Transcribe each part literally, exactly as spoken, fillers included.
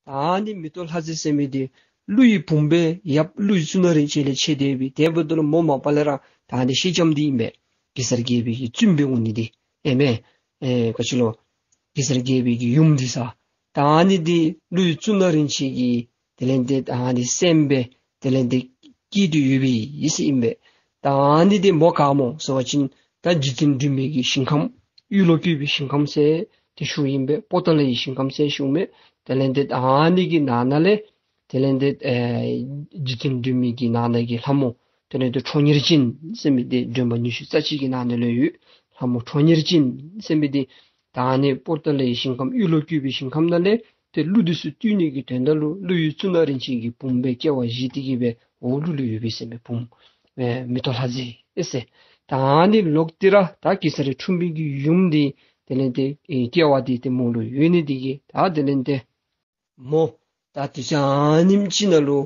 ད་ཨ་ནི་མེ་ཏོག་ལྷ་མཛེས་ཟེར་མི་འདི་ཀླུ་ཡི་བུམོ་སྦེ་ཡབ་ཀླུ་ཡི་གཙུག་ན་རིན་ཆེན་ལས་ཆད་དེ་སྦེ་དེ་འབདཝ་ད་ལུ་མོ་མ་པ་ལས་ར་ད་ཨ་ནི་ཤེས་ལྕམ་འདི་ཨིན་པས། གེ་སར་རྒྱལ་པོའི་གི་བཙུནམོ་སྦེ་འོང་ནི་འདི་ཨིན་མས། ཨེ་ག་ཅི་ལོ། གེ་སར་རྒྱལ་པོའི་གི་ཡུམ་འདི་ས། ད་ཨ་ནི་འདི་ཀླུ་ཡི་གཙུག་ན་རིན་ཆེན་གྱི་དེ་ལས་ཏེ་ད་ཨ་ནི་སྲསམོ་སྦེ་དེ་ལས་ཏེ་སྐྱེས་ཏེ་ཡོད་པའི་ཨིན་ཟེར་ཨིན་པས། ད་ཨ་ནི་འདི་མོ་ག་མོ་ཟེར་བ་ཅིན་ད་རྗེ་བཙུན་སྒྲོལ་མའི་གི་ཞིང་ཁམས་གཡུ་ལོ་བཀོད་པའི་ཞིང་ཁམས་ཟེར་ཏེ་ཞུཝ་ཨིན་པས། པོ་ཏ་ལའི་ཞིང་ཁམས་ཟེར་ཞུཝ་མས། དེ་ལས་ཏེ་ཨ་ནི་གི་ནང་ན་ལས་དེ་ལས་ཏེ་ཨེ་རྗེ་བཙུན་སྒྲོལ་མའི་གི་ནང་ན་གི་ལྷ་མོ་དེ་ལས་ཏེ་ཁྲོ་གཉེར་ཅན་ཟེར་མི་འདི་འདྲེན་པ་ཉི་ཤུ་རྩ་གཅིག་གི་ནང་ན་ལུ་ཡོད། ལྷ་མོ་ཁྲོ་གཉེར་ཅན་ཟེར་མི་འདི་ད་ཨ་ནི་པོ་ཏ་ལའི་ཞིང་ཁམས་གཡུ་ལོ་བཀོད་པའི་ཞིང་ཁམས་ནང་ལས་ཏེ་ཀླུ་འདི་ཚུ་བཏུལ་ནི་གི་དོན་དག་ལུ་ཀླུ་ཡི་གཙུག་ན་རིན་ཆེན་གྱི་བུམོ་སྦེ་སྐྱེ་བ་བཞེས་ཏེ་གི་སྦེ་འོག་ལུ་ལུ་ཡོད་པའི་ཟེར་མི་བུམོ་ཨེ་མེ་ཏོག་ལྷ་མཛེས་ཨེ་ཟེར། ད་ཨ་ནི་ལོག་སྟེ་ར་ད་གེ་སར་འཁྲུངས་པའི་གི་ཡུམ་འདི་དེ་ལས་ཏེ་ཨེ་སྐྱེ་བ་འདི་ཏེ་མོ་ལུ་ཡོད་ནི་འདི་གིས་ད་དེ་ལས་ཏེ་མོ་ད་དུས་ཚོད་ཨ་ནེམ་ཅིག་ནང་ལུ་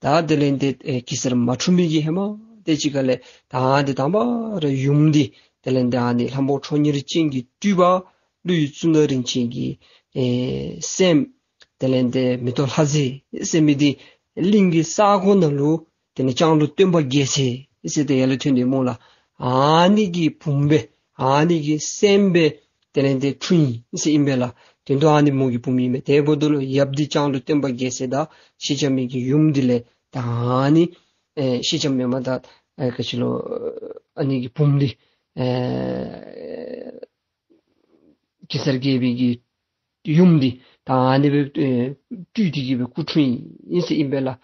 ད་དེ་ལས་ཏེ་ཨེ་གེ་སར་མ་འཁྲུངས་པའི་གི་ཧེ་མ་དེ་ཅིག་ཁ་ལས་ད་ཨ་ནི་དང་པ་ར་ཡུམ་འདི་དེ་ལས་ཏེ་ཨ་ནི་ལྷ་མོ་ཁྲོ་གཉེར་ཅན་གྱི་སྤྲུལ་པ་ཀླུ་ཡི་གཙུག་ན་རིན་ཆེན་གྱི་ཨེ་སྲསམོ་དེ་ལས་ཏེ་མེ་ཏོག་ལྷ་མཛེས་ཟེར་མི་འདི་གླིང་གི་ས་གོ་ནང་ལུ་དེ་ལས་ལྕང་ལོ་སྟོན་པ་རྒྱལ་མཚན་ཟེར་ཏེ་ཡར་ལས་ཐོན་ཏེ་མོ་ལགས། ཨ་ནི་གི་བུམོ་སྦེ་ཨ་ནི་གི་སྲསམོ་སྦེ་དེ་ལས་ཏེ་འཁྲུངས་ཡི་ཟེར་ཨིན་པས་ལགས། དོན་དུ་ཨ་ནི་མོ་གི་བུམོ་ཨིན་པས། དེ་འབདཝ་ད་ལུ་ཡབ་འདི་ལྕང་ལོ་སྟོན་པ་རྒྱལ་མཚན་དང་ཤེས་ལྕམ་མའི་གི་ཡུམ་འདི་ལས་ད་ཨ་ནི་ཨེ་ཤེས་ལྕམ་མེན་པར་ད་ཨེ་ག་ཅི་ལོ་ཨ་ནི་གི་བུམོ་འདི་ཨེ་གེ་སར་རྒྱལ་པོའི་གི་ཡུམ་འདི་ད་ཨ་ནི་སྦེ་ཨེ་སྤྲུལ་ཏེ་གི་སྦེ་སྐུ་འཁྲུངས་ཡི་ཟེར་ཨིན་པས་ལགས།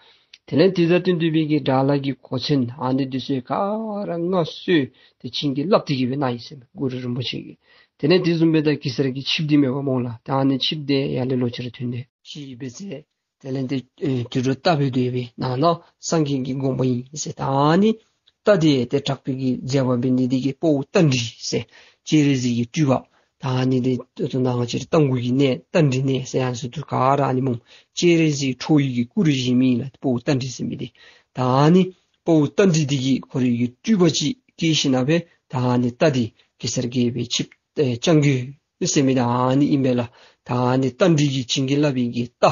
དེ་ལས་དེ་དང་བསྟུན་ཏེ་སྦེ་གི་དགྲ་ལྷ་གི་གོ་མཚོན་ཨ་ནི་འདི་ཚུ་ག་ར་མངའ་གསོལ་ཏེ་བྱིན་གྱིས་བརླབས་ཏེ་གི་སྦེ་གནང་ཡི་ཟེར་མས་གུ་རུ་རིན་པོ་ཆེ་གིས། དེ་ལས་དེ་བཟུམ་སྦེ་ད་གེ་སར་གྱི་ཆིབས་འདི་མེན་པ་མོ་ལགས། ད་ཨ་ནི་ཆིབས་འདི་ཡར་ལས་ལོག་ཅི་ར་ཐོན་ཏེ་ཤི་བའི་ཚེ་དེ་ལས་ཏེ་ཨེ་དུད་འགྲོ་རྟ་སྦེ་སྡོད་པའི་ནང་ན་སངས་རྒྱས་ཀྱི་དགོངས་པ་ཨིན་ཟེར། ད་ཨ་ནི་རྟ་འདི་ཏེ་དྲག་པོའི་གི་མཛད་པ་འབད་ནི་འདི་གིས་དཔའ་བོ་རྟ་མགྲིན་ཟེར་སྤྱན་རས་གཟིགས་ཀྱི་སྤྲུལ་པ། ད་ཨ་ནི་འདི་ད་ལྟོ་ནང་ང་བཅས་ར་རྟ་མགོ་གི་གནས་རྟ་མགྲིན་གནས་ཟེར་ཡང་ཟེར་དུས་ག་ར་ཨ་ནི་མོ་སྤྱན་རས་གཟིགས་ཁྲོ་བོའི་གི་སྐུ་རུ་བཞེངས་མི་ཨིན་ལགས། དཔའ་བོ་རྟ་མགྲིན་ཟེར་མི་འདི། ད་ཨ་ནི་དཔའ་བོ་རྟ་མགྲིན་འདི་གིས་ཁོ་རའི་གི་སྤྲུལ་པ་ཅིག་བསྐྱེད་ཞིནམ་ལས་ད་ཨ་ནི་རྟ་འདི་གེ་སར་རྒྱལ་པོའི་ཆིབས་ཨེ་རྐྱང་རྒོད་ཟེར་མི་འདི་ཨ་ནི་ཨིན་པས་ལགས། ད་ཨ་ནི་རྟ་མགྲིན་གྱིས་བྱིན་གྱིས་བརླབས་པའི་གི་རྟ་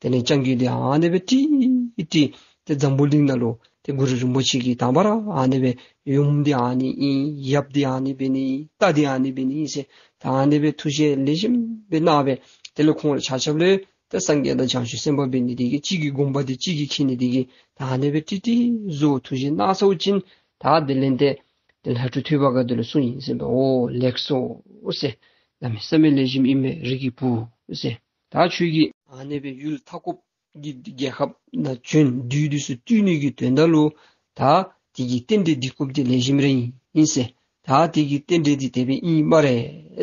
དེ་ལས་རྐྱང་རྒོད་འདི་ཨ་ནི་སྦེ་ཁྲིད་ཁྲིད་ཏེ་འཛམ་བུ་གླིང་ནང་ལུ་ཏེ་གུ་རུ་རིན་པོ་ཆེ་གིས་དང་པ་ར་ཨ་ནི་སྦེ་ཡུམ་འདི་ཨ་ནི་ཨིན། ཡབ་འདི་ཨ་ནི་འབད་ནི་ཨིན། རྟ་འདི་ཨ་ནི་འབད་ནི་ཨིན་ཟེར་ད་ཨ་ནི་སྦེ་ཐུགས་བཞེད་ལེགས་ཤོམ་སྦེ་གནང་སྦེ་དེ་ལས་ཁོང་ར་ཆ་ཁྱབ་ལས་ད་སངས་རྒྱས་དང་བྱང་ཆུབ་སེམས་དཔའ་འབད་ནི་འདི་གིས་གཅིག་གི་དགོངས་པ་འདི་གཅིག་གིས་མཁྱེན་ནི་འདི་གིས་ད་ཨ་ནི་སྦེ་ཁྲིད་ཁྲིད་བཟོ་ཐུགས་བཞེད་གནང་ཚརཝ་ཅིག་ད་དེ་ལས་ཏེ་ཏེ་ལྷ་ཕྲུག་ཐོས་པ་ག་དེ་ལུ་གསུངས་ཡི་ཟེར་མས། ཨོ་ལེགས་སོ་ཟེར། གནམ་མེད་ས་མེད་ལེགས་ཤོམ་ཨིན་མས་རིགས་ཀྱི་བུ་ཟེར། ད་ཁྱོད་ཀྱིས་ཨ་ནི་སྦེ་ཡུལ་མཐའ་འཁོབ་ཀྱི་རྒྱལ་ཁབ་ནང་བྱོན་བདུད་འདི་ཚུ་བཏུལ་ནི་གི་དོན་དག་ལུ་ད་དེ་གི་རྟེན་འབྲེལ་འདི་བསྐུལ་ཏེ་ལེགས་ཤོམ་ར་ཨིན་ཟེར། ད་དེ་གི་རྟེན་འབྲེལ་འདི་དེ་སྦེ་ཨིན་སྨ་རེ་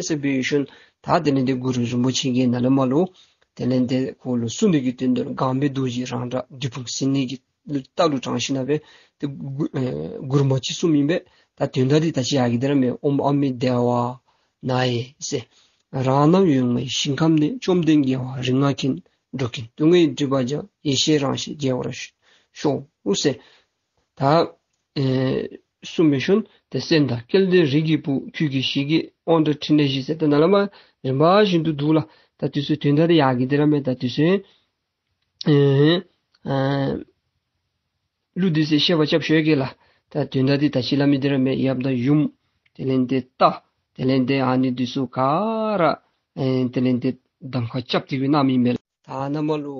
ཟེར་འབད་ཞིནམ་ད་དེ་ལས་ཏེ་གུ་རུ་རིན་པོ་ཆེ་གིས་ནཱ་ལས་མར་ལུ་དེ་ལས་ཏེ་ཁོ་ལུ་གསུང་ནི་གི་དོན་དག་ལུ་གང་བའི་རྡོ་རྗེ་རང་སྒྲ་བདུད་དཔུང་ཟིལ་གནོན་གྱི་རྟ་ལུ་དྲངས་ཞིནམ་ལས་ཏེ་མགུར་ཨེ་མགུར་མ་ཅིག་གསུངམ་ཨིན་པས། ད་དོན་དག་འདི་ད་ཅི་ཡར་གི་དེ་ར་མས། ཨོཾ་ཨ་མི་དྷེ་ཝ་ན་ཡེ་ཟེར། རང་རྣམ་ཡོད་ལྔའི་ཞིང་ཁམས་ནས། བཅོམ་ལྡན་རྒྱལ་བ་རིགས་ལྔ་མཁྱེན། འགྲོ་ཀུན་སྡུག་བསྔལ་སྒྲིབ་པ་སྦྱང་། ཡེ་ཤེས་རང་བཞིན་རྒྱལ་བར་ཤོག་ཟེར། ད་ཨེ་གསུངས་པའི་ཤུལ་ཏེ་སེམས་དང་སྐལ་ལྡན་རིགས་ཀྱི་བུ། ཁྱོད་ཀྱི་ཞལ་གྱི་དབང་དུ་ཕྲིན་ལས་བཞི་ཟེར་ཏེ་ནཱ་ལས་མར་རིམ་པ་བཞིན་དུ་འདུག་ལགས། ད་དུས་ཚོད་དོན་དག་འདི་ཡར་གི་དེ་ར་མས། ད་དུས་ཚོད་ཨེ་ཨེ་གླུ་འདི་ཚུ་བཤད་པ་རྐྱབ་ཤོག་གེ་ལགས། ད་དོན་དག་འདི་ད་ཅི་སླབ་མི་འདི་ར་མས། ཡབ་དང་ཡུམ་དེ་ལས་ཏེ་རྟ་དེ་ལས་ཏེ་ཨ་ནི་འདི་ཚུ་ག་ར་ཨེ་དེ་ལས་ཏེ་གདམ་ཁ་རྐྱབ་སྟེ་གི་གནངམ་ཨིན་མས་ལགས། ད་ནཱ་མར་ལུ་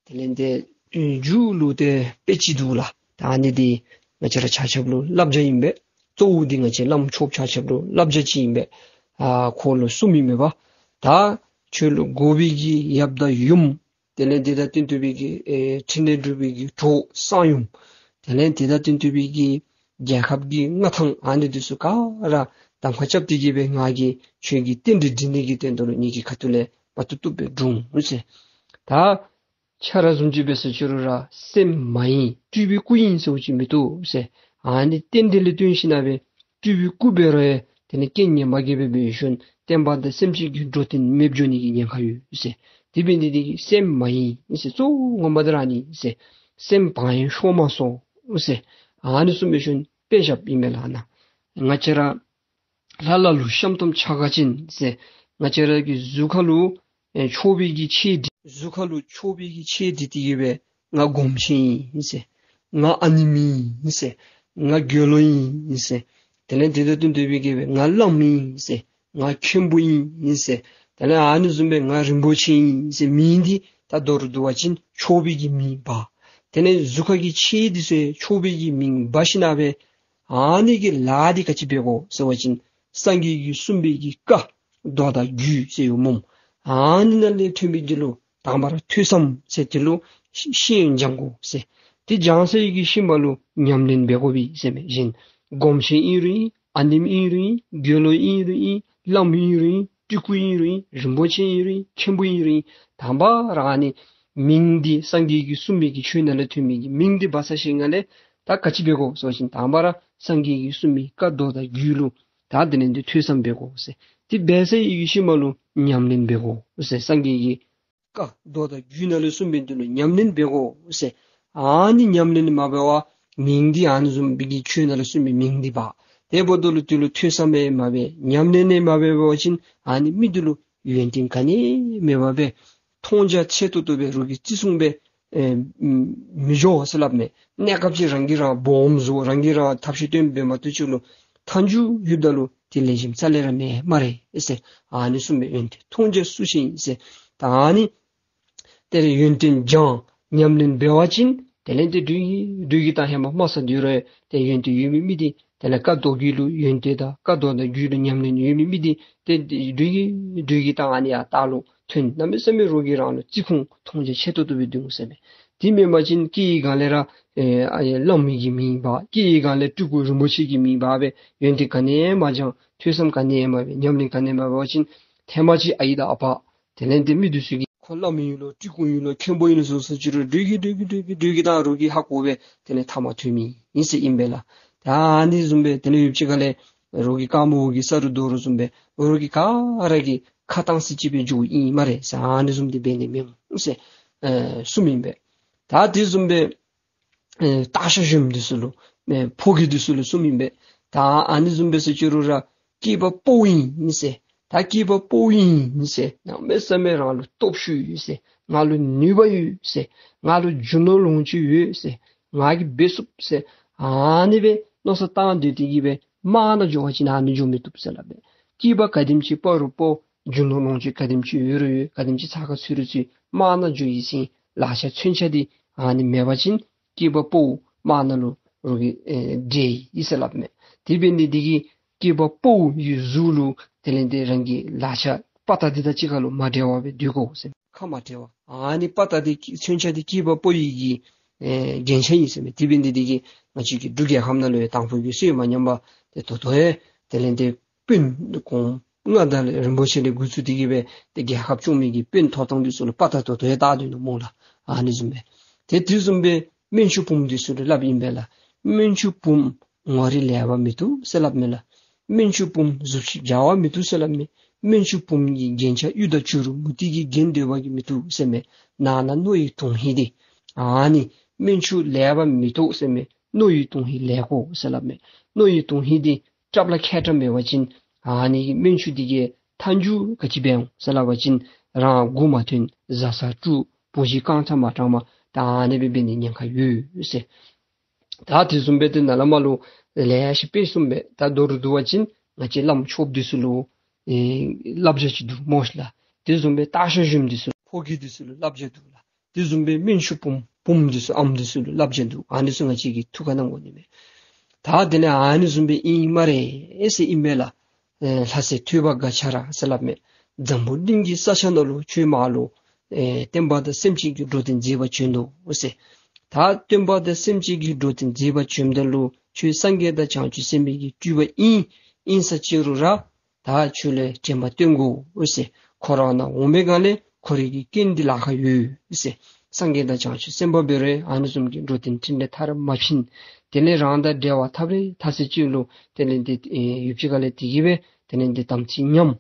དེ་ལས་ཏེ་མཇུག་ལུ་ཏེ་དཔེ་ཅིག་འདུག་ལགས། ད་ཨ་ནི་འདི་ང་བཅས་ར་ཆ་ཁྱབ་ལུ་བསླབ་བྱ་ཨིན་པས། གཙོ་བོ་འདི་ང་བཅས་བླམ་ཆོསཔ་ཆ་ཁྱབ་ལུ་བསླབ་བྱ་ཅིག་ཨིན་པས། ཨ་ཁོ་ལུ་གསུངམ་ཨིན་མས་པ། ད་ཁྱོད་ལུ་དགོ་པའི་གི་ཡབ་དང་ཡུམ་དེ་ལས་དེ་དང་བསྟུན་ཏེ་སྦེ་གི་ཨེ་ཕྲིན་ལས་སྒྲུབ་པའི་གི་གྲོགས་གསང་ཡུམ། དེ་ལས་དེ་དང་བསྟུན་ཏེ་སྦེ་གི་རྒྱལ་ཁབ་ཀྱི་མངའ་ཐང་ཨ་ནི་འདི་ཚུ་ག་ར་གདམ་ཁ་རྐྱབ་སྟེ་གི་སྦེ་ང་གིས་ཁྱོད་ཀྱི་རྟེན་འབྲེལ་འགྲིག་ནི་གི་དོན་དག་ལུ་ངེ་གི་ཁ་ཐུག་ལས་བར་དུ་བཏུབ་སྦེ་སྒྲུབ་འོང་ཟེར། ད་ཁྱོད་ར་བཟུམ་ཅིག་འབད་སོང་ཅི་རུང་ར་སེམས་མ་ཡེངས། སྤྲུལ་པའི་སྐུ་ཨིན་ཟེར་བ་ཅིན་མི་བཏུབ་ཟེར། ཨ་ནི་རྟེན་འབྲེལ་ལུ་བརྟེན་ཞིནམ་ལས་སྤྲུལ་པའི་སྐུ་འབད་རུང་ཡང་དེ་ནི་རྐྱེན་ངན་པ་གིས་སྦེ་འབད་ཞིནམ་བསྟན་པ་དང་སེམས་ཅན་གྱི་འགྲོ་དོན་མེདཔ་འགྱོ་ནི་གི་ཉེན་ཁ་ཡོད་ཟེར། དེ་འབད་ནི་འདི་གིས་སེམས་མ་ཡེངས་ཟེར། གཙོ་བོ་ངོ་མ་འདི་ར་ཨ་ནི་ཟེར། སེམས་བག་ཡངས་ཤོར་མ་སོང་ཟེར། ཨ་ནི་གསུངས་འབད་ཞིནམ་དཔེ་བཞགཔ་ཨིན་མས་ལགས་ན། ང་བཅས་ར་ལྷ་ལྷ་ལུ་ཤམ་ཐབས་ཕྱག་ག་ཅན་ཟེར། ང་བཅས་ར་གི་གཟུགས་ཁ་ལུ་ ཨེ་ཆོས་པའི་གི་ཆས་འདི་གཟུགས་ཁ་ལུ་ཆོས་པའི་གི་ཆས་འདི་སྟེ་གི་སྦེ་ང་སྒོམ་ཆེན་ཨིན་ཟེར། ང་ཨ་ནེམོ་ཨིན་ཟེར། ང་དགེ་སློང་ཨིན་ཟེར། དེ་ལས་དེ་དང་བསྟུན་ཏེ་སྦེ་གི་སྦེ་ང་བླམ་ཨིན་ཟེར། ང་མཁན་པོ་ཨིན་ཟེར། དེ་ལས་ཨ་ནི་བཟུམ་སྦེ་ང་རིན་པོ་ཆེ་ཨིན་ཟེར་མིང་འདི་ད་མདོར་བསྡུ་བ་ཅིན་ཆོས་པའི་གི་མིང་འབག། དེ་ལས་གཟུགས་ཁ་གི་ཆས་འདི་ཚུ་ཆོས་པའི་གི་མིང་འབག་ཞིནམ་ལས་ཨ་ནི་གི་ལཱ་འདི་ག་ཅི་འབད་དགོ་ཟེར་བ་ཅིན་སངས་རྒྱས་ཀྱིས་གསུངས་པའི་གི་བཀའ་མདོ་དང་རྒྱུད་ཟེར་ཡོད་སྨོ། ཨ་ནི་ནང་ལས་ཐོན་མི་འདི་ལུ་དང་པ་ར་ཐོས་བསམ་ཟེར་འདི་ལུ་ཤེས་ཤེས་སྦྱང་དགོ་ཟེར། དེ་སྦྱང་ཚར་བའི་གི་ཤུལ་མ་ལུ་ཉམས་ལེན་འབད་དགོ་པས་ཟེར་མས། གཞན་སྒོམ་ཆེན་ཨིན་རུང་ཨིན། ཨ་ནེམོ་ཨིན་རུང་ཨིན། དགེ་སློང་ཨིན་རུང་ཨིན། བླམ་ཨིན་རུང་ཨིན། སྤྲུལ་སྐུ་ཨིན་རུང་ཨིན། རིན་པོ་ཆེ་ཨིན་རུང་ཨིན། མཁན་པོ་ཨིན་རུང་ཨིན། དང་པ་ར་ཨ་ནི་མིང་འདི་སངས་རྒྱས་ཀྱིས་གསུངས་པའི་གི་ཆོས་ནང་ལས་ཐོན་མི་གི་མིང་འདི་འབག་ཚར་ཞིནམ་ལས་ད་ག་ཅི་འབད་དགོ་ཟེར་བ་ཅིན་དང་པ་ར་སངས་རྒྱས་ཀྱིས་གསུངས་མི་བཀའ་མདོ་དང་རྒྱུད་ལུ་ད་དེ་ལས་འདི་ཐོས་བསམ་འབད་དགོ་ཟེར། དེ་འབད་ཚར་བའི་གི་ཤུལ་མ་ལུ་ཉམས་ལེན་འབད་དགོ་ཟེར། སངས་རྒྱས་ཀྱིས་བཀའ་མདོ་དང་རྒྱུད་ནང་ལས་གསུངས་པའི་འདི་ལུ་ཉམས་ལེན་འབད་དགོ་ཟེར། ཨ་ནི་ཉམས་ལེན་མ་འབད་བར་མིང་འདི་ཨ་ནི་བཟུམ་སྦེ་གི་ཆོས་ནང་ལས་གསུངས་པའི་མིང་འདི་འབག། དེ་འབདཝ་ད་ལུ་དེ་ལུ་ཐོས་བསམ་ཡང་མ་འབད། ཉམས་ལེན་ཡང་མ་འབད་བ་ཅིན་ཨ་ནི་མི་འདི་ལུ་ཡོན་ཏན་ག་ནི་མེད་པར་སྦེ་མཐོང་རྒྱ་ཆེ་ཏོག་ཏོ་སྦེ་རོགས་ཀྱིས་བརྩི་སྲུང་སྦེ་ཨེ་མི་འགྱོ་ཟེར་སླབ་མས། གནས་སྐབས་ཅིག་རང་གིས་རང་སྦོམ་བཟོ་རང་གིས་རང་ཐབས་ཤེས་སྟོན་འབད་མ་བཏུབ་ཅིག་ལུ་མཐའ་མཇུག་ཡུལ་ད་ལུ་དེ་ལེགས་ཤོམ་རྩ་ལས་ར་མེད་སྨ་རེ་ཟེར། ཨ་ནི་གསུངས་པའི་ཡོན་ཏན་མཐོང་རྒྱ་སུ་ཞིག་ཨིན་ཟེར། ད་ཨ་ནི་དེ་ལས་ཡོན་ཏན་སྦྱང་ཉམས་ལེན་འབད་བ་ཅིན་དེ་ལས་དེ་སྒྲོལ་གྱི་སྒྲོལ་གྱི་དང་ཧེ་མ་མ་ས་དུས་རུང་དེ་ཡོན་ཏན་ཡོད་མི་མི་འདི་དེ་ལས་བཀའ་མདོ་རྒྱུད་ལུ་ཡོན་ཏན་དང་བཀའ་མདོ་དང་རྒྱུད་ལུ་ཉམས་ལེན་ཡོད་མི་མི་འདི་དེ་སྒྲོལ་གྱི་སྒྲོལ་གྱི་དང་ཨ་ནི་ཡར་ལྟག་ལུ་ཐོན། གནམ་མེད་ས་མེད་རོགས་ཀྱིས་རང་ལུ་བརྩི་ཁུངས་མཐོང་རྒྱ་ཆེ་ཏོག་ཏོ་སྦེ་སྡོད་འོང་ཟེར་མས། དེ་མེན་པ་ཅིན་སྐྱེས་པའི་སྒང་ལས་ར་ཨེ་ཨ་ཡེ་བླམ་གི་མིང་འབག། སྐྱེས་པའི་སྒང་ལས་སྤྲུལ་སྐུ་རིན་པོ་ཆེ་གི་མིང་འབག་སྦེ་ཡོན་ཏན་ག་ནི་ཡང་མ་སྦྱང་། ཐོས་བསམ་ག་ནི་ཡང་མ་འབད། ཉམས་ལེན་ག་ནི་ཡང་མ་འབད་བ་ཅིན་ཐེངས་མ་ཅིག་ཨའི་དང་ཨ་པ་དེ་ལས་དེ་མི་འདི་ཚུ་གིས་ཁོ་བླམ་ཨིན་ལོ་སྤྲུལ་སྐུ་ཨིན་ལོ་མཁན་པོ་ཨིན་ལོ་ཟེར་ཟེར་ཅི་རུང་སྒྲོལ་གྱི་སྒྲོལ་གྱི་སྒྲོལ་གྱི་སྒྲོལ་གྱི་དང་རོགས་ཀྱིས་ཧ་གོ་སྦེ་དེ་ལས་མཐའ་མ་ཐོན་མི་ཨིན་ཟེར་ཨིན་པས་ལགས། ད་ཨ་ནི་བཟུམ་སྦེ་དེ་ལས་ཡུདཔ་ཅིག་ཁ་ལས་རོགས་ཀྱི་རྐངམ་འོག་གི་ས་རུ་རྡོ་རུ་བཟུམ་སྦེ་རོགས་ཀྱིས་ག་ར་གིས་ཁ་བཏང་ས་ཅིག་སྦེ་འགྱོཝ་ཨིན་སྨ་རེ་ཟེར། ཨ་ནི་བཟུམ་འདི་འབད་ནི་མི་འོང་ཟེར་ཨེ་གསུངམ་ཨིན་པས། ད་དེ་བཟུམ་སྦེ་ཨེ་སྟག་ཤར་གཞོནམ་འདི་ཚུ་ལུ་ཨེ་ཕོ་རྒྱས་འདི་ཚུ་ལུ་གསུངམ་ཨིན་པས། ད་ཨ་ནི་བཟུམ་སྦེ་ཟེར་ཅི་རུང་ར་སྐྱེས་པ་ཕོ་ཨིན་ཟེར། ད་སྐྱེས་པ་ཕོ་ཨིན་ཟེར། གནམ་མེད་ས་མེད་རང་ལུ་སྟོབས་ཤུགས་ཡོད་ཟེར། ང་ལུ་ནུས་པ་ཡོད་ཟེར། ང་ལུ་རྒྱུ་ནོར་ལོངས་སྤྱོད་ཡོད་ཟེར། ང་གིས་འབད་ཚུགས་ཟེར། ཨ་ནི་སྦེ་མནོ་བསམ་བཏང་སྡོད་དེ་གིས་སྦེ་དམག་ནང་འགྱོ་བ་ཅིན་ཨ་ནི་འགྱོ་མི་བཏུབ་ཟེར་སླབ་མས། སྐྱེས་པ་ག་དེམ་ཅིག་ཕོ་རུང་ཕོ། རྒྱུ་ནོར་ལོངས་སྤྱོད་ག་དེམ་ཅིག་ཡོད་རུང་ཡོད། ག་དེམ་ཅིག་ཚ་ཁ་ཚུད་རུང་ཚུད། དམག་ནང་འགྱོ་ཡི་ཟེར་ལག་ཆ་མཚོན་ཆ་འདི་ཨ་ནི་མེད་པ་ཅིན་སྐྱེས་པ་ཕོ་དམག་ནང་ལུ་རོགས་ཀྱིས་ཨེ་འདྲེ་ཡི་ཟེར་སླབ་མས། དེ་འབད་ནི་འདི་གིས་སྐྱེས་པ་ཕོ་གི་གཟུགས་ལུ་དེ་ལས་དེ་རང་གི་ལག་ཆ་དཔའ་རྟགས་འདི་དང་གཅིག་ཁར་ལུ་མ་འབྲལ་བར་སྦེ་སྡོད་དགོ་ཟེར། ཁ་མ་བྲལ་བར། ཨ་ནི་དཔའ་རྟགས་འདི་མཚོན་ཆ་འདི་སྐྱེས་པ་ཕོ་ཡི་གི་ཨེ་རྒྱན་ཆ་ཨིན་ཟེར་མས། དེ་འབད་ནི་འདི་གིས་ང་བཅས་ཀྱི་འབྲུག་རྒྱལ་ཁབ་ནང་ལུ་ཡང་དང་ཕུ་གི་སྲོལ་མ་ཉམས་པར་ཏེ་ད་ལྟོ་ཡང་དེ་ལས་དེ་དཔོན་གོང་མངའ་བདག་ལས་རིན་པོ་ཆེ་ལས་འགོ་བཙུགས་ཏེ་གིས་སྦེ་ཏེ་རྒྱལ་ཁབ་སྐྱོང་མི་གི་དཔོན་ཐོབ་ཐངས་འདི་ཚུ་ལུ་དཔའ་རྟགས་ད་ལྟོ་ཡང་བཏགས་སྡོད་ནུག་སྨོ་ལགས། ཨ་ནི་བཟུམ་སྦེ་ཏེ་དེ་བཟུམ་སྦེ་སྨན་ཆུང་བུམོ་འདི་ཚུ་ལུ་སླབ་ཨིན་པས་ལགས། སྨན་ཆུང་བུམོ་ངོ་རིས་ལེགས་པ་མི་བཏུབ་ཟེར་སླབ་མས་ལགས། སྨན་ཆུང་བུམོ་གཟུགས་གཞི་བྱ་བ་མི་བཏུབ་ཟེར་སླབ་མས། སྨན་ཆུང་བུམོ་གི་རྒྱན་ཆ་གཡུ་དང་བྱུ་རུ་མུ་ཏིག་གིས་བརྒྱན་སྡོད་པ་གིས་མི་བཏུབ་ཟེར་མས། ནང་ན་རྣོ་ཡི་དོན་ཧིང་འདི་ཨ་ནི་སྨན་ཆུང་ལེགས་པ་མི་བཏུབ་ཟེར་མས། རྣོ་ཡི་དོན་ཧིང་ལེགས་དགོ་ཟེར་སླབ་མས། རྣོ་ཡི་དོན་ཧིང་འདི་སྐྲབ་ལ་མཁས་དྲགས་མེད་པ་ཅིན་ཨ་ནི་གི་སྨན་ཆུང་འདི་གིས་མཐའ་མཇུག་ག་ཅི་འབད་འོང་ཟེར་སླབ་པ་ཅིན་རང་མགུ་མ་ཐོན། བཟའ་ཚང་དཀྲུགས། བུ་གཞི་རྐང་ཚ་མ་དྲངས་པར་ད་ཨ་ནི་སྦེ་འབད་ནི་ཉེན་ཁ་ཡོད་ཟེར། ད་དེ་བཟུམ་སྦེ་ཏེ་ནཱ་ལས་མར་ལུ་ལེ་ཤ་སྦེ་གསུངས་པས། ད་མདོར་བསྡུ་བ་ཅིན་ང་བཅས་བླམ་ཆོསཔ་འདི་ཚུ་ལུ་ཨེ་བསླབ་བྱ་ཅིག་འདུག་སྨོ་ཤིག་ལགས། དེ་བཟུམ་སྦེ་སྟག་ཤར་གཞོནམ་འདི་ཚུ་ཕོ་རྒྱས་འདི་ཚུ་ལུ་བསླབ་བྱ་འདུག་ལགས། དེ་བཟུམ་སྦེ་སྨན་ཆུང་བུམོ་བུམོ་འདི་ཚུ་ཨམ་འདི་ཚུ་ལུ་བསླབ་བྱ་འདུག། ཨ་ནི་ཚུ་ང་བཅས་ཀྱིས་ཐུགས་ཁར་བསྣམ་དགོ་ནི་མས། ད་དེ་ལས་ཨ་ནི་བཟུམ་སྦེ་ཨིན་སྨ་རེ་ཟེར་ཨིན་མས་ལགས། ཨེ་ལྷ་སྲས་ཐོས་པ་མགར་ཁྱོད་ར་ཟེར་སླབ་མས། འཛམ་བུ་གླིང་གི་ས་ཆ་ནང་ལུ་ཁྱོད་མར་ལུ་ཨེ་སྟོན་པ་དང་སེམས་ཅན་གྱི་འགྲོ་དོན་མཛད་པར་བྱོན་དོ་ཟེར། ད་སྟོན་པ་དང་སེམས་ཅན་གྱི་འགྲོ་དོན་མཛད་པར་བྱོནམ་ད་ལུ་ཁྱོད་སངས་རྒྱས་དང་བྱང་ཆུབ་སེམས་དཔའི་གི་སྤྲུལ་པ་ཨིན། ཨིན་ས་ཅི་རུང་ར་ད་ཁྱོད་ལུ་དྲན་པ་བསྟེན་དགོ་ཟེར། ཁོ་ར་ནཱ་འོང་པའི་སྒང་ལས་ཁོ་རའི་གི་རྐྱེན་འདི་ལཱ་ཁག་ཡོད་ཟེར། སངས་རྒྱས་དང་བྱང་ཆུབ་སེམས་དཔའ་འབད་རུང་ཨ་ནི་བཟུམ་གྱི་འགྲོ་དོན་འཕྲིན་ལས་མཐར་མ་ཕྱིན། དེ་ལས་རང་དང་འབྲེལ་བ་འཐབ་རན་འཐབ་ས་ཅིག་ལུ་དེ་ལས་འདི་ཨེ་ཡུདཔ་ཅིག་ཁ་ལས་དེ་གིས་སྦེ་དེ་ལས་འདི་དམ་ཚིག་ཉམས།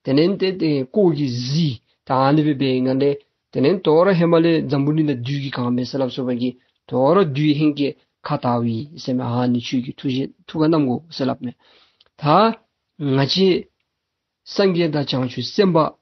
དེ་ལས་འདི་ཨེ་ལྐོག་གི་གཟིགས། ད་ཨ་ནི་སྦེ་འབད་བའི་སྒང་ལས་དེ་ལས་དོ་རུང་ཧེ་མ་ལས་འཛམ་བུ་གླིང་ནང་བདུད་ཀྱིས་གང་མེད་ཟེར་སླབ་སོང་བ་གིས་དོ་རུང་བདུད་ཧིང་གིས་ཁ་བལྟ་བའི་ཟེར་མས། ཨ་ནི་ཁྱོད་ཀྱིས་ཐུགས་རྗེ་ཐུགས་ཁར་བསྣམ་དགོ་ཟེར་སླབ་མས། ད་ང་བཅས་སངས་རྒྱས་དང་བྱང་ཆུབ་སེམས་དཔའ་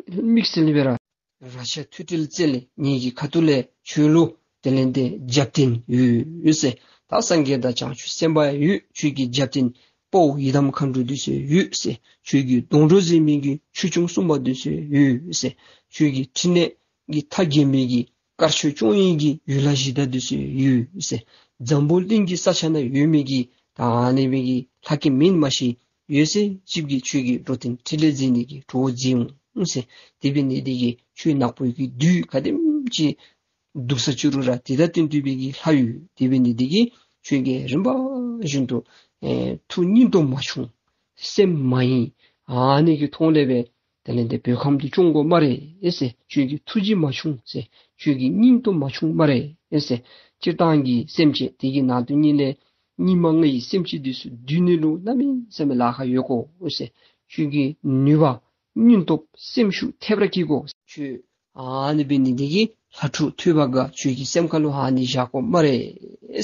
དམིགས་བསལ་སྦེ་ར་རཀྴ་ཐོད་ཕྲེང་རྩལ་ལས་ངེ་གི་ཁ་ཐུག་ལས་ཁྱོད་ལུ་དེ་ལས་ཏེ་རྒྱབ་རྟེན་ཡོད་ཟེར། ད་སངས་རྒྱས་དང་བྱང་ཆུབ་སེམས་དཔའ་ཡོད། ཁྱོད་ཀྱི་རྒྱབ་རྟེན་དཔའ་བོ་ཡི་དམ་མཁའ་འགྲོ་འདི་ཚུ་ཡོད་ཟེར། ཁྱོད་ཀྱི་སྡོང་གྲོགས་མཛད་མི་གི་ཆོས་སྐྱོང་སྲུང་མ་འདི་ཚུ་ཡོད་ཟེར། ཁྱོད་ཀྱི་ཕྲིན་ལས་ཀྱི་མཐའ་རྒྱན་མི་གི་དཀར་ཕྱོགས་སྐྱོང་ཡི་གི་ཡུལ་ལྷ་གཞི་བདག་འདི་ཚུ་ཡོད་ཟེར། འཛམ་བུ་གླིང་གི་ས་ཆ་ནང་ཡོད་མི་གི་ད་ཨ་ནི་མི་གི་ལྷ་སྐལ་མིན་མ་ཤེས་ཡོད་ཚད་ཅིག་གིས་ཁྱོད་ཀྱི་འགྲོ་དོན་ཕྲིན་ལས་མཛད་ནི་གི་གྲོགས་མཛད་འོང་ཟེར། དེ་འབད་ནི་འདི་གིས་ཁྱོད་ནག་པོའི་གི་བདུད་ག་དེམ་ཅིག་འདུག་ས་ཅི་རུང་ར་དེ་དང་བསྟུན་ཏེ་སྦེ་གི་ལྷ་ཡོད། དེ་འབད་ནི་འདི་གིས་ཁྱོད་ཀྱིས་རིམ་པ་བཞིན་དུ་ཨེ་ཐུགས་སྙིང་སྟོབས་མ་ཆུང་། སེམས་མ་ཡེངས། ཨ་ནི་གི་ཐོག་ལས་སྦེ་དེ་ལས་ཏེ་བོད་ཁམས་འདི་སྐྱོང་དགོ་སྨ་རེ་ཟེར། ཁྱོད་ཀྱི་ཐུགས་རྗེ་མ་ཆུང་ཟེར། ཁྱོད་ཀྱི་སྙིང་སྟོབས་མ་ཆུང་སྨ་རེ་ཟེར། སྤྱིར་བཏང་གི་སེམས་ཅན་དེ་གི་ནང་དུ་ཉིད་ལས་སྙིགས་མ་ལྔ་ཡི་སེམས་ཅན་འདི་ཚུ་བསྡུ་ནི་ལུ་གནམ་མེད་ས་མེད་ལཱ་ཁག་ཡོད་གོ་ཟེར། ཁྱོད་ཀྱི་ནུས་པ་སྙིང་སྟོབས་སེམས་ཤུགས་ཐེབས་ར་བསྐྱེད་དགོ། ཁྱོད་ཨ་ནི་འབད་ནི་འདི་གིས་ལྷ་ཕྲུག་ཐོས་པ་དགའ་ཁྱོད་ཀྱི་སེམས་ཁ་ལུ་ཨ་ནི་བཞག་དགོ་སྨ་རེ་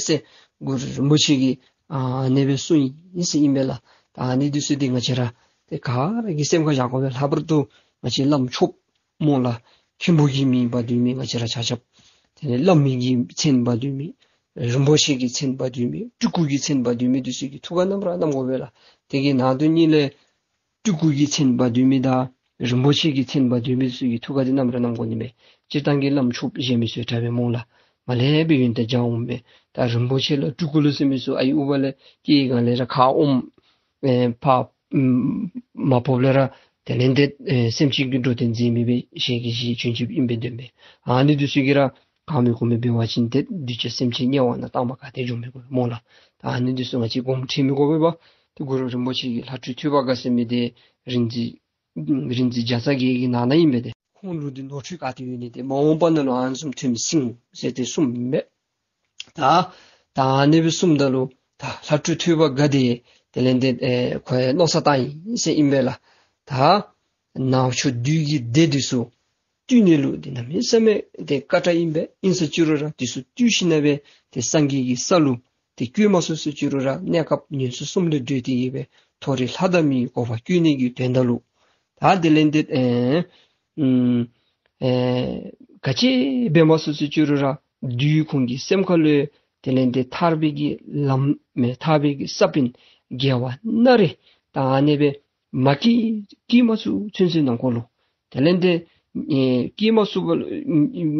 ཟེར། གུ་རུ་རིན་པོ་ཆེ་གིས་ཨ་ནི་སྦེ་གསུངས་ཡི་ཟེར་ཨིན་པས་ལགས། ད་ཨ་ནི་འདི་ཚུ་འདི་ང་བཅས་ར་ཏེ་ག་ར་གིས་སེམས་ཁར་བཞག་དགོ་པས། ལྷག་པར་དུ་ང་བཅས་བླམ་ཆོསཔ་སྨོ་ལགས། མཁན་པོ་གི་མིང་འབག་སྡོད་མི་ང་བཅས་ར་ཆ་ཁྱབ། དེ་ལས་བླ་མའི་གི་མཚན་འབག་སྡོད་མི། རིན་པོ་ཆེ་གི་མཚན་འབག་སྡོད་མི། སྤྲུལ་སྐུ་གི་མཚན་འབག་སྡོད་མི་འདི་ཚུ་གི་ཐུགས་ཁར་ནམ་ར་བསྣམ་དགོ་པས་ལགས། དེ་གི་ནང་དུ་ཉིད་ལས་སྤྲུལ་སྐུ་གི་མཚན་འབག་སྡོད་མི་དང་རིན་པོ་ཆེ་གི་མཚན་འབག་སྡོད་མི་ཚུ་གི་ཐུགས་ཁར་འདི་ནམ་ར་བསྣམ་དགོ་ནི་མས། སྤྱིར་བཏང་གི་བླམ་ཆོསཔ་གཞན་མི་ཚུ་དྲག་པས་སྨོ་ལགས། མར་ལས་སྦེ་ཡོན་ཏན་སྦྱང་འོང་མས། ད་རིན་པོ་ཆེ་ལ་སྤྲུལ་སྐུ་ལ་ཟེར་མི་ཚུ་ཨའི་ཨུ་བ་ལས་སྐྱེ་སྒང་ལས་ར་ཁ་ཨོམ་ཨེ་ཕར་ཨམ་མ་ཕོགཔ་ལས་ར་དེ་ལས་ཏེ་ཨེ་སེམས་ཅན་གྱི་འགྲོ་དོན་མཛད་མི་སྦེ་ཞལ་གྱིས་བཞེས་བྱོན་བྱོནམ་ཨིན་པས་དེ་མས། ཨ་ནི་འདི་ཚུ་གིས་ར་གང་མི་གོ་མི་འབད་བ་ཅིན་ཏེ་གདུལ་བྱ་སེམས་ཅན་དམྱལ་བ་ནང་ལྟག་མ་ག་ཏེ་འགྱོ་མི་དགོ་སྨོ་ལགས། ད་ཨ་ནི་འདི་ཚུ་ང་བཅས་སྒོམ་ཁྲིད་མི་དགོ་པས་པ། ཏེ་གུ་རུ་རིན་པོ་ཆེ་གི་ལྷ་སྤྲུལ་ཐོས་པ་དགའ་ཟེར་མི་འདི་རིག་འཛིན་རིག་འཛིན་བརྒྱ་རྩ་བརྒྱད་ཀྱི་ནང་ན་ཨིན་པས་ཏེ། ཁོང་ལུ་འདི་ནོར་འཁྲུལ་ག་ཏེ་ཡོད་ནི་ཏེ་མ་འོངས་པ་ནང་ལུ་ཨ་ནི་བཟུམ་ཐོན་མི་སྲིད་ཟེར་ཏེ་གསུངམ་མས། ད་ད་ཨ་ནི་སྦེ་གསུངམ་ད་ལུ་ད་ལྷ་སྤྲུལ་ཐོས་པ་དགའ་འདི་དེ་ལས་ཏེ་ཨེ་ཁོ་ཡང་མནོ་བསམ་བཏང་ཡི་ཟེར་ཨིན་པས་ལགས། ད་ནག་ཕྱོགས་བདུད་ཀྱི་སྡེ་འདི་ཚུ་བཏུལ་ནི་ལུ་འདི་གནམ་མེད་ས་མེད་ཏེ་དཀའ་དྲགས་ཨིན་པས། ཨིན་ས་ཅི་རུང་ར་འདི་ཚུ་བཏུལ་ཞིནམ་ལས་ཏེ་སངས་རྒྱས་ཀྱི་ས་ལུ་ཏེ་བཀོད་མ་ཚུགས་ས་ཅི་རུང་ར་གནས་སྐབས་ངན་སོང་གསུམ་ལས་གྲོལ་ཏེ་གི་སྦེ་མཐོ་རིས་ལྷ་དང་མིའི་གོ་འཕང་བཀོད་ནི་གི་དོན་དག་ལུ་ད་དེ་ལས་ཏེ་ཨེ་ཨུམ་ཨེ་ག་ཅི་འབད་མ་ཚུགས་ས་ཅི་རུང་ར་བདུད་ཁོང་གི་སེམས་ཁ་ལུ་དེ་ལས་ཏེ་ཐར་པའི་གི་ལམ་མེད། ཐར་པའི་གི་ས་བོན་རྒྱས་པ་སྣ་རེ་ད་ཨ་ནི་སྦེ་མ་སྐྱེས་སྐྱེས་མ་ཚུགས་ཚུན་ཚོད་ནང་འཁོད་ལུ་དེ་ལས་ཏེ་ཨེ་སྐྱེས་མ་ཚུགས་པ་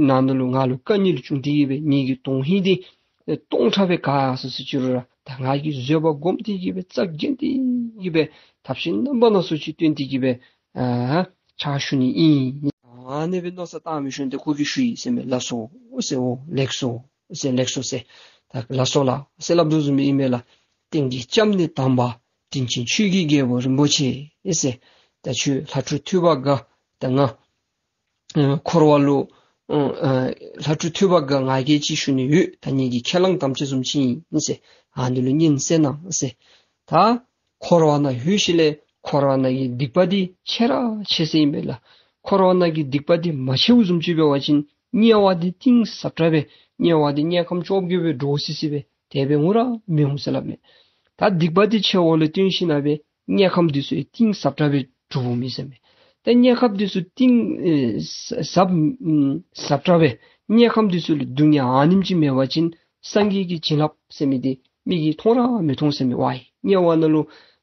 ནང་ན་ལུ་ང་ལུ་དཀའ་ངལ་བྱུང་སྟེ་གི་སྦེ་ངེ་གི་དོན་ཧིང་འདི་ཨེ་སྟོང་ཕྲག་སྦེ་ག་སོང་ས་ཅི་རུང་ར་ད་ང་གིས་བཟོད་པ་བསྒོམས་ཏེ་གི་སྦེ་རྩ་འགེངས་ཏེ་གི་སྦེ་ཐབས་ཤེས་རྣམ་པ་སྣ་ཚོགས་ཅིག་བཏོན་ཏེ་གི་སྦེ་ཨ་ཕྱག་ཞུ་ནི་ཨིན། ཨ་ནི་སྦེ་མནོ་བསམ་བཏང་མི་ཤུལ་ཏེ་ཁོ་གིས་ཞུ་ཡི་ཟེར་མས། ལགས་སོ་ཟེར། འོ་ལེགས་སོ་ཟེར། ལེགས་སོ་ཟེར། ད་ལགས་སོ་ལགས་ཟེར་སླབ་དོ་བཟུམ་ཨིན་མས་ལགས། རྟེན་གྱི་སྐྱབས་གནས་དམ་པ་དྲིན་ཅན་ཆོས་ཀྱི་རྒྱལ་པོ་རིན་པོ་ཆེ་ཟེར། ད་ཁྱོད་ལྷ་སྤྲུལ་ཐོས་པ་དགའ་ད་ང་ཨ་འཁོར་བ་ལུ་ཨ་ལྷ་སྤྲུལ་ཐོས་པ་དགའ་ང་གིས་ཅིག་ཞུ་ནི་ཡོད། ད་ངེ་གི་ཁས་བླངས་དམ་བཅའ་བཟུམ་ཅིག་ཨིན་ཟེར། ཨ་འདི་ལུ་ཉན་ཟེར་གནང་ཟེར། ད་འཁོར་བ་ནང་ལྷོད་ཞིནམ་ལས་འཁོར་བ་ནང་གི་སྡིག་པ་འདི་ཆེ་ར་ཆེ་ས་ཨིན་པས་ལགས། འཁོར་བ་ནང་གི་སྡིག་པ་འདི་མ་ཆེཝ་བཟུམ་ཅིག་འབད་བ་ཅིན་དམྱལ་བ་འདི་གཏིང་ཟབ་དྲགས་སྦེ་དམྱལ་བ་འདི་དམྱལ་ཁམས་བཅོ་བརྒྱད་སྦེ་འདྲོག་སི་སི་སྦེ་དེ་སྦེ་འོང་ར་མི་འོང་ཟེར་སླབ་མས། ད་སྡིག་པ་འདི་ཆེ་བ་ལུ་བརྟེན་ཞིནམ་ལས་དམྱལ་ཁམས་འདི་ཚུ་གཏིང་ཟབ་དྲགས་སྦེ་གྲུབ་འོང་མས་ཟེར་མས། ད་དམྱལ་ཁམས་འདི་ཚུ་གཏིང་ཨེ་ཟབ་ཟབ་དྲགས་སྦེ་དམྱལ་ཁམས་འདི་ཚུ་ལུ་སྡུག་བསྔལ་ཨ་ནེམ་ཅིག་མེད་པ་ཅིན་སངས་རྒྱས་ཀྱི་བྱིན་རླབས་ཟེར་མི་འདི་མིག་གིས་མཐོང་ར་མི་མཐོང་ཟེར་མས། ཝའི་དམྱལ་བ་ནང་ལུ་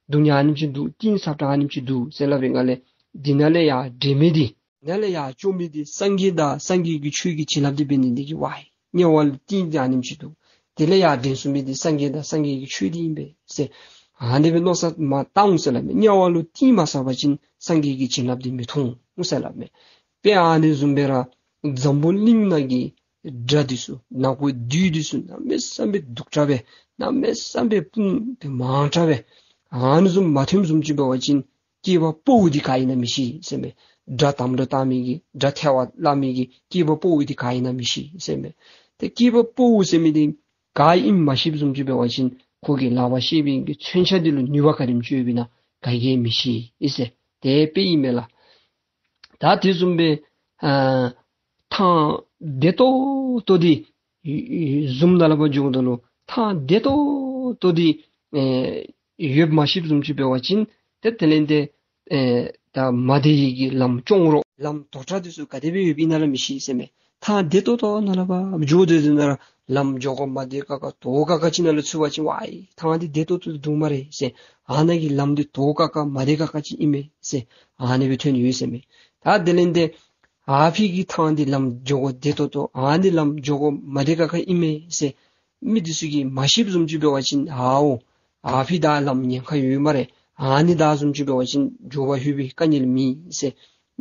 སྡུག་བསྔལ་ཨ་ནེམ་ཅིག་འདུག། གཏིང་ཟབ་དྲགས་ཨ་ནེམ་ཅིག་འདུག་ཟེར་སླབ་པའི་སྒང་ལས་འདི་ནང་ལས་ཡར་འདྲེན་མི་འདི་ནང་ལས་ཡར་བཅོམ་མི་འདི་སངས་རྒྱས་དང་སངས་རྒྱས་ཀྱི་ཆོས་ཀྱི་བྱིན་རླབས་འདི་འབད་ནི་འདི་གིས་ཝའི་དམྱལ་བ་ལུ་གཏིང་འདི་ཨ་ནེམ་ཅིག་འདུག། དེ་ལས་ཡར་འདྲེན་ཚུགས་མི་འདི་སངས་རྒྱས་དང་སངས་རྒྱས་ཀྱི་ཆོས་འདི་ཨིན་པས་ཟེར། ཨ་ནི་སྦེ་མནོ་བསམ་མ་བཏང་འོང་ཟེར་སླབ་མས། དམྱལ་བ་ལུ་གཏིང་མ་ཟབ་པ་ཅིན་སངས་རྒྱས་ཀྱི་བྱིན་རླབས་འདི་མི་མཐོང་འོང་ཟེར་སླབ་མས། དཔེ་ཨ་ནི་བཟུམ་སྦེ་ར་འཛམ་བུ་གླིང་ནང་གི་དགྲ་འདི་ཚུ་ནག་པོའི་བདུད་འདི་ཚུ་གནམ་མེད་ས་མེད་སྡུག་དྲགས་སྦེ་གནམ་མེད་ས་མེད་དཔུང་འདི་མང་དྲགས་སྦེ་ཨ་ནི་བཟུམ་མ་ཐོནམ་བཟུམ་ཅིག་འབད་བ་ཅིན་སྐྱེས་པ་ཕོ་འདི་ག་ཨིན་ན་མི་ཤེས་ཟེར་མས། དགྲ་དམ་ལུ་བཏགས་མི་གི་དགྲ་ཐལ་བར་བརླག་མི་གི་སྐྱེས་པ་ཕོ་འདི་ག་ཨིན་ན་མི་ཤེས་ཟེར་མས། ཏེ་སྐྱེས་པ་ཕོ་ཟེར་མི་འདི་ག་ཨིནམ་མ་ཤེསཔ་བཟུམ་ཅིག་འབད་བ་ཅིན་ཁོ་གི་ལག་པར་བཤེད་པའི་གི་མཚོན་ཆ་འདི་ལུ་ནུས་པ་ག་དེམ་ཅིག་ཡོདཔ་ཨིན་ན་ག་གིས་མི་ཤེས་ཟེར། དེ་དཔེ་ཨིན་མས་ལགས། ད་དེ་བཟུམ་སྦེ་ཨ་ཐང་བདེ་ཏོག་ཏོ་འདི་བཟུམ་ནང་ལས་ཕར་འགྱོཝ་ད་ལུ་ཐང་བདེ་ཏོག་ཏོ་འདི་ཨེ་ཡོདཔ་མ་ཤེསཔ་བཟུམ་ཅིག་འབད་བ་ཅིན་ཏེ་དེ་ལས་ཏེ་ཨེ་ ད་མ་བདེ་བའི་གི་ལམ་སྐྱོང་རོགས། ལམ་དོག་དྲགས་འདི་ཚུ་ག་དེ་སྦེ་ཡོདཔ་ཨིན་ན་ལ་མི་ཤེས་ཟེར་མས། ཐང་བདེ་ཏོག་ཏོ་ནང་ལུ་འབག་འགྱོ་སྡོད་སྡོད་ནང་ར་ལམ་འགྱོ་དགོ་མ་བདེ་ཁག་ཁ་དོག་ཁག་ཁ་ཅིག་ནང་ལུ་ཚུད་པ་ཅིན་ཝའི་ཐང་འདི་བདེ་ཏོག་ཏོ་འདུག་སྨ་རེ་ཟེར། ཨ་ནཱ་གི་ལམ་འདི་དོག་ཁག་ཁ་མ་བདེ་ཁག་ཁ་ཅིག་ཨིན་མས་ཟེར། ཨ་ནི་སྦེ་ཐོན་ཡོད་ཟེར་མས། ད་དེ་ལས་ཏེ་ཨ་ཕི་གི་ཐང་འདི་ལམ་འགྱོ་དགོ་བདེ་ཏོག་ཏོ་ཨ་ནི་ལམ་འགྱོ་དགོ་མ་བདེ་ཁག་ཁ་ཨིན་མས་ཟེར། མི་འདི་ཚུ་གིས་མ་ཤེསཔ་བཟུམ་ཅིག་འབད་བ་ཅིན་ཨའོ་ཨ་ཕི་ད་ལམ་ཉེན་ཁ་ཡོད་སྨ་རེ། ཨ་ནི་ད་བཟུམ་ཅིག་འབད་བ་ཅིན་འགྱོ་བ་ཧུད་པའི་དཀའ་ངལ་མེད་ཟེར།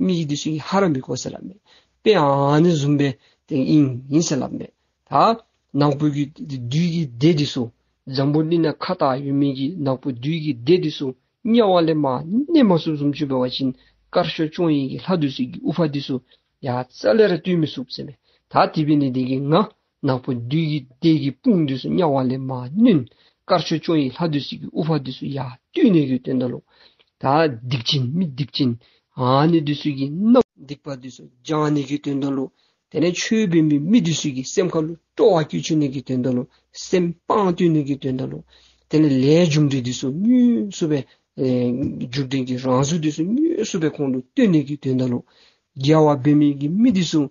མི་འདི་ཚུ་གིས་ཧ་ར་མི་གོ་ཟེར་སླབ་མས། དཔེ་ཨ་ནི་བཟུམ་སྦེ་ཏེ་ཨིན་ཨིན་ཟེར་སླབ་མས། ད་ནག་པོ་གི་བདུད་ཀྱི་སྡེ་འདི་ཚུ་འཛམ་བུ་གླིང་ནང་ཁ་བཏགས་ཡོད་མི་གི་ནག་པོ་བདུད་ཀྱི་སྡེ་འདི་ཚུ་དམྱལ་བ་ལས་མར་གནོན་མ་ཚུགསཔ་བཟུམ་ཅིག་འབད་བ་ཅིན་དཀར་ཕྱོགས་སྐྱོང་ནི་གི་ལྷ་འདི་ཚུ་གི་དབུ་འཕང་འདི་ཚུ་ཡར་རྩ་ལས་ར་བཏོན་མི་ཚུགས་ཟེར་མས། ད་དེ་འབད་ནི་འདི་གིས་ང་ནག་པོ་བདུད་ཀྱི་སྡེ་གི་དཔུང་འདི་ཚུ་དམྱལ་བ་ལས་མར་གནོན། དཀར་ཕྱོགས་སྐྱོང་ནི་ལྷ་འདི་ཚུ་གི་དབུ་འཕང་འདི་ཚུ་ཡར་བཏོན་ནི་གི་དོན་དག་ལུ། ད་སྡིག་ཅན་མི་སྡིག་ཅན་ཨ་ནི་འདི་ཚུ་གི་རྣམ་སྡིག་པ་འདི་ཚུ་སྦྱང་ནི་གི་དོན་དག་ལུ། དེ་ལས་ཆོས་འབད་མི་མི་འདི་ཚུ་གི་སེམས་ཁ་ལུ་སྤྲོ་བ་སྐྱེ་བཅུག་ནི་གི་དོན་དག་ལུ། སེམས་སྤང་བཏུབ་ནི་གི་དོན་དག་ལུ། དེ་ལས་ལས་རྒྱུ་འབྲས་འདི་ཚུ་དངོས་སུ་སྦེ་ཨེ་རྒྱུ་འབྲས་ཀྱི་རང་གཟུགས་འདི་ཚུ་དངོས་སུ་སྦེ་ཁོང་ལུ་སྟོན་ནི་གི་དོན་དག་ལུ། དགེ་བ་འབད་མི་གི་མི་འདི་ཚུ་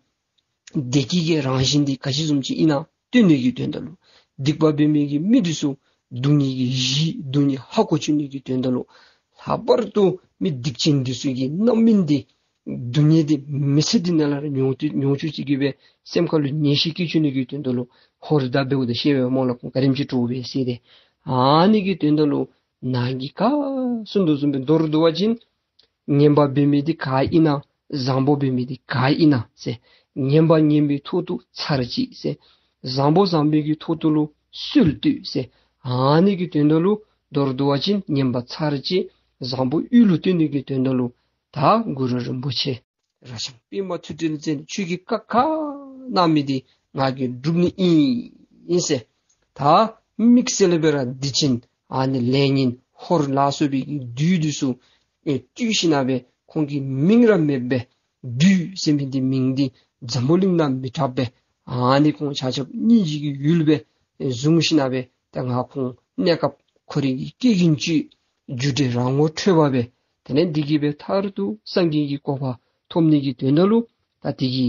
བདེ་སྐྱིད་ཀྱི་རང་བཞིན་འདི་ག་ཅི་བཟུམ་ཅིག་ཨིན་ན་སྟོན་ནི་གི་དོན་དག་ལུ། སྡིག་པ་འབད་མི་གི་མི་འདི་ཚུ་སྡུག་བསྔལ་གྱི་གཞི་སྡུག་བསྔལ་ཧ་གོ་བཅུག་ནི་གི་དོན་དག་ལུ། ལྷག་པར་དུ་མི་སྡིག་ཅན་འདི་ཚུ་གི་རྣམ་སྨིན་འདི་སྡུག་བསྔལ་འདི་མི་ཚེ་འདི་ནང་ལུ་མྱོང་དུ་མྱོང་བཅུག་ཅིག་གི་སྦེ་སེམས་ཁ་ལུ་ངེས་ཤེས་སྐྱེ་བཅུག་ནི་གི་དོན་དག་ལུ། ཧོར་ཟླ་འབདཝ་ད་ཤེས་པས་སྨོ་ལགས། ཁོང་ག་དེམ་ཅིག་སྤྲོ་བས་ཟེར་ཏེ། ཨ་ནི་གི་དོན་དག་ལུ་ནང་གི་བཀའ་གསུང་དོ་བཟུམ་སྦེ་མདོར་བསྡུ་བ་ཅིན་ངན་པ་འབད་མི་འདི་ག་ཨིན་ན་བཟང་པོ་འབད་མི་འདི་ག་ཨིན་ན་ཟེར། ངན་པ་ངན་པའི་ཐོག་ཏུ་ཚར་གཅིག་ཟེར། བཟང་པོ་བཟང་པོའི་གི་ཐོག་ཏུ་ལུ་སྲོལ་གཏོད་ཟེར། ཨ་ནི་གི་དོན་དག་ལུ་མདོར་བསྡུ་བ་ཅིན་ངན་པ་ཚར་གཅིག་བཟང་པོ་ཡུལ་ལུ་བཏོན་ནི་གི་དོན་དག་ལུ། ད་གུ་རུ་རིན་པོ་ཆེ་ར་ཤང་པདྨ་ཐོད་ཕྲེང་ཅན་ཁྱོད་ཀྱིས་བཀའ་ག་གནང་མི་འདི་ང་གིས་སྒྲུབ་ནི་ཨིན་ཨིན་ཟེར། ད་དམིགས་བསལ་སྦེ་ར་སྡིག་ཅན་ཨ་ནི་ལས་ངན་ཧོར་ལ་སོགས་པའི་གི་བདུད་འདི་ཚུ་ཨེ་བཏུལ་ཞིནམ་སྦེ་ཁོང་གི་མིང་ར་མེདཔ་སྦེ་བདུད་ཟེར་མི་འདི་མིང་འདི་འཛམ་བུ་གླིང་ནང་མི་གྲགས་པས། ཨ་ནི་ཁོང་ཆ་ཁྱབ་སྙིང་རྗེ་གི་ཡུལ་སྦེ་ཨེ་བཟུང་ཞིནམ་སྦེ་ད་ང་ཁོང་གནས་སྐབས་ཁོ་རའི་གི་སྐད་ཀྱིས་ཅིག་རྒྱུ་འབྲས་རང་ངོ་འཕྲོད་པ་སྦེ། དེ་ལས་འདི་གིས་སྦེ་མཐར་ཐུག་སངས་རྒྱས་ཀྱི་གོ་འཕང་ཐོབ་ནི་གི་དོན་དག་ལུ། ད་འདི་གི་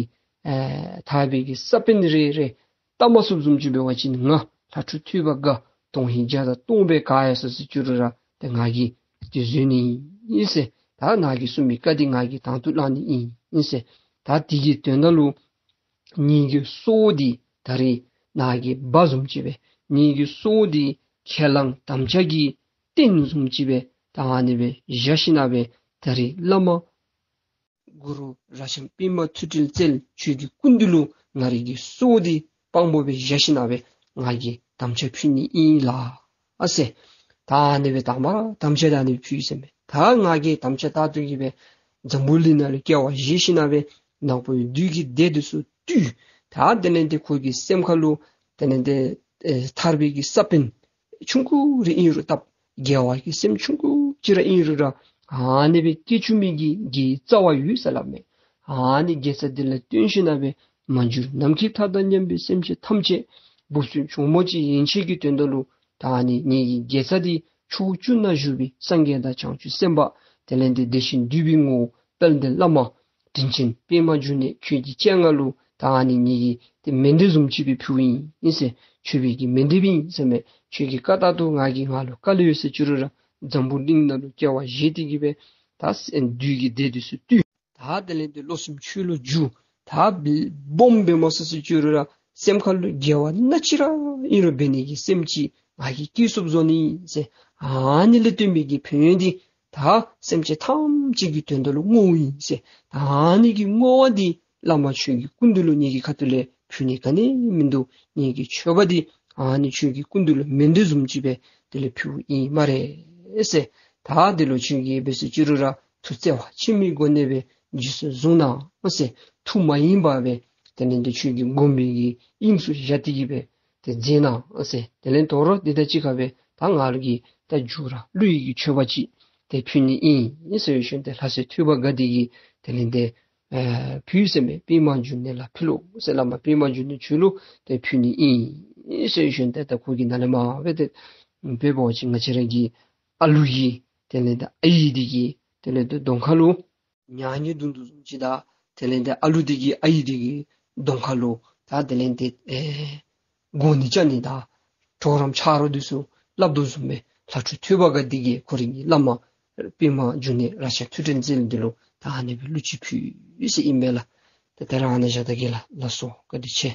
ཨེ་ཐར་པའི་གི་ས་བོན་རེ་རེ་བཏབ་མ་ཚུགསཔ་བཟུམ་ཅིག་འབད་བ་ཅིན་ང་ལྷ་ཕྲུག་ཐོས་པ་དགའ་དོན་ཧིང་བརྒྱ་དང་སྟོང་སྦེ་དགའ་ཡར་སོ་ཟེར་བཅུག་རུང་ར་ཏེ་ང་གིས་འདི་བཟོད་ནི་ཨིན་ཟེར། ད་ནཱ་གིས་གསུངས་མི་བཀའ་འདི་ང་གིས་དང་དུ་བླང་ནི་ཨིན་ཨིན་ཟེར། ད་འདི་གི་དོན་དག་ལུ་ངེ་གི་སྲོག་འདི་ད་རིས་ནཱ་གི་འབའ་བཟུམ་ཅིག་སྦེ་ངེ་གི་སྲོག་འདི་ཁས་བླངས་དམ་བཅའ་གི་རྟེན་བཟུམ་ཅིག་སྦེ་ད་ཨ་ནི་སྦེ་བཞག་ཞིནམ་སྦེ་ད་རིས་བླ་མ་གུ་རུ་ར་ཤང་པདྨ་ཐོད་ཕྲེང་རྩལ་ཁྱོད་ཀྱི་སྐུ་མདུན་ལུ་ང་རའི་གི་སྲོག་འདི་དཔང་པོ་སྦེ་བཞག་ཞིནམ་སྦེ་ང་གིས་དམ་བཅའ་ཕུལ་ནི་ཨིན་ལགས་ཟེར། ད་ཨ་ནི་སྦེ་དང་པ་ར་དམ་བཅའ་ད་ཨ་ནི་སྦེ་ཕུལ་ཟེར་མས། ད་ང་གིས་དམ་བཅའ་ད་དུ་གི་སྦེ་འཛམ་བུ་གླིང་ནང་ལུ་སྐྱེ་བ་བཞེས་ཞིནམ་སྦེ་ནག་པོའི་བདུད་ཀྱི་སྡེ་འདི་ཚུ་བཏུལ། ད་དེ་ལས་ཏེ་ཁོ་གི་སེམས་ཁ་ལུ་དེ་ལས་ཏེ་ཨེ་ཐར་པའི་གི་ས་བོན་ཆུང་ཀུ་རེ་ཨིན་རུང་བཏབ། དགེ་བ་གི་སེམས་ཆུང་ཀུ་ཅིག་ར་ཨིན་རུང་ར་ཨ་ནི་སྦེ་སྐྱེ་བཅུག་མི་གི་དགེ་རྩ་བ་ཡོད་ཟེར་སླབ་མས། ཨ་ནི་དགེ་རྩ་འདི་ལུ་བརྟེན་ཞིནམ་སྦེ་མ་གྱུར་ནམ་མཁའི་མཐའ་དང་མཉམ་པའི་སེམས་ཅན་ཐམས་ཅད་འབུ་སྲིན་གྱོག་མོ་ཅིག་ཡན་ཆད་ཀྱི་དོན་དག་ལུ་ད་ཨ་ནི་ངེ་གི་དགེ་རྩ་འདི་ཕྱོགས་བཅུ་ན་བཞུགས་པའི་སངས་རྒྱས་དང་བྱང་ཆུབ་སེམས་དཔའ་དེ་ལས་ཏེ་བདེ་ཆེན་འདུས་པའི་ངོ་བོ་དཔལ་ལྡན་བླ་མ་དྲིན་ཅན་པདྨ་འབྱུང་གནས་ཁྱོད་ཀྱི་སྤྱན་སྔར་ལུ་ད་ཨ་ནི་ངེ་གི་ཏེ་མཎྜལ་བཟུམ་ཅིག་སྦེ་ཕུལཝ་ཨིན་ཟེར། མཆོད་པའི་གི་མཎྜལ་སྦེ་ཨིན་ཟེར་མས། ཁྱོད་ཀྱི་བཀའ་ལྟར་དུ་ང་གིས་ང་ལུ་དཀའ་ལས་ཡོད་ཟེར་བཅུག་རུང་ར་འཛམ་བུ་གླིང་ནང་ལུ་སྐྱེ་བ་བཞེས་ཏེ་གི་སྦེ་ད་བདུད་ཀྱི་སྡེ་འདི་ཚུ་བཏུལ། ད་དེ་ལས་ཏེ་བློ་སེམས་ཆོས་ལུ་བསྒྱུར། ད་སྦོམ་སྦེ་མ་སོང་ཟེར་བཅུག་རུང་ར་སེམས་ཁ་ལུ་དགེ་བ་ན་ཅི་ར་ཨིན་རུང་འབད་ནི་གི་སེམས་ཅིག་ང་གིས་སྐྱེ་ཚུགསཔ་བཟོ་ནི་ཨིན་ཟེར། ཨ་ནི་ལས་བརྟེན་པའི་གི་ཕན་ཡོན་འདི་ད་སེམས་ཅན་ཐམས་ཅད་ཀྱི་དོན་དག་ལུ་བསྔོ་བ་ཨིན་ཟེར། ད་ཨ་ནི་གི་བསྔོ་བ་འདི་བླ་མ་ཁྱོད་ཀྱི་སྐུ་མདུན་ལུ་ངེ་གི་ཁ་ཐུག་ལས་ཕུལ་ནི་ག་ནི་མིན་འདུག། ངེ་གི་མཆོད་པ་འདི་ཨ་ནི་ཁྱོད་ཀྱི་སྐུ་མདུན་ལུ་མཎྜལ་བཟུམ་ཅིག་སྦེ་དེ་ལས་ཕུལཝ་ཨིན་སྨ་རེ་ཟེར། ད་དེ་ལུ་ཁྱོད་ཀྱིས་འབད་ཟེར་བཅུག་རུང་ར་ཐུགས་བརྩེ་བ་ཆེན་མོའི་སྒོ་ནས་སྦེ་རྗེས་སུ་བཟུང་གནང་ཟེར། ཐུགས་མ་ཡེངས་པར་སྦེ་དེ་ལས་ཏེ་ཁྱོད་ཀྱི་དགོངས་པའི་གི་དབྱིངས་སུ་བཞག་སྟེ་གི་སྦེ་ཏེ་མཛད་གནང་ཟེར། དེ་ལས་དོ་རུང་འདི་དང་གཅིག་ཁར་སྦེ་ད་ང་ལུ་གིས་ད་མཇུག་ར་གླུ་ཡི་གི་མཆོད་པ་ཅིག་ཏེ་ཕུལ་ནི་ཨིན་ཟེར་ཞུ་ནི། ཏེ་ལྷ་སྲས་ཐོས་པ་དགའ་འདི་གིས་དེ་ལས་ཏེ་ཨེ་ཕུལ་ཟེར་མས། པདྨ་འབྱུང་གནས་ལ་ཕུལ་ལོ་ཟེར། བླ་མ་པདྨ་འབྱུང་གནས་ཁྱོད་ལུ་ཏེ་ཕུལ་ནི་ཨིན་ཟེར་ཞུ་ནི། ཏེ་ད་ཁོ་གིས་ནཱ་ལས་མར་སྦེ་ཏེ་འབད་བ་ཅིན་ང་བཅས་ར་གི་ཨ་ལུ་གི་དེ་ལས་ད་ཨའི་འདི་གིས་ དེ་ལས་ཏེ་གདོང་ཁ་ལུ་ཉ་གཉིས་བརྡུང་དོ་བཟུམ་ཅིག་དང་དེ་ལས་ཏེ་ཨ་ལུ་འདི་གིས་ཨའི་འདི་གི་གདོང་ཁ་ལུ་ད་དེ་ལས་ཏེ་ཨེ་མགོ་ནི་ལྕགས་ནི་དང་གྲོག་རམ་ཆ་རོགས་འདི་ཚུ་སླབ་དོ་བཟུམ་སྦེ་ལྷ་ཕྲུག་ཐོས་པ་དགའ་འདི་གིས་ཁོ་རའི་བླ་མ་པདྨ་འབྱུང་གནས་རཀྴ་ཐོད་ཕྲེང་རྩལ་འདི་ལུ་ད་ཨ་ནི་སྦེ་གླུ་ཅིག་ཕུལ་ཡི་ཟེར་ཨིན་པས་ལགས། ད་དེ་ར་ཨ་ནི་བཞག་ད་གེ་ལགས། ལགས་སོ། བཀའ་དྲིན་ཆེ།